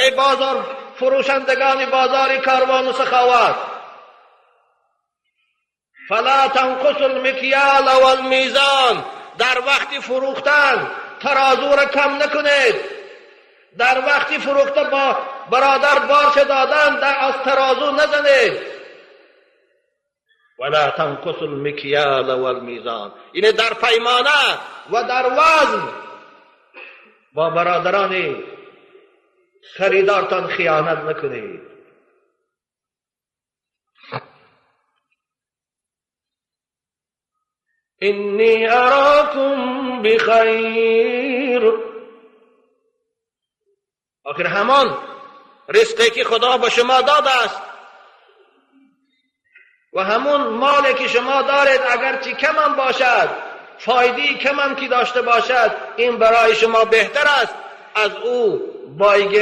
Эй бозор фурӯшандагони бозори Карвону Саховат, فلا تنقصوا المکیال والمیزان. در وقتی فروختن ترازو را کم نکنید. در وقتی فروخته با برادر بارش دادن در از ترازو نزنید. ولا تنقصوا المکیال والمیزان. اینه در پیمانه و در وزن با برادران خریدارتان خیانت نکنید. انی اراکم بخیر. آخر همان رزقی که خدا به شما داده است و همون مالی که شما دارید، اگرچه کم هم باشد، فایده کم هم که داشته باشد، این برای شما بهتر است از او بایگانی.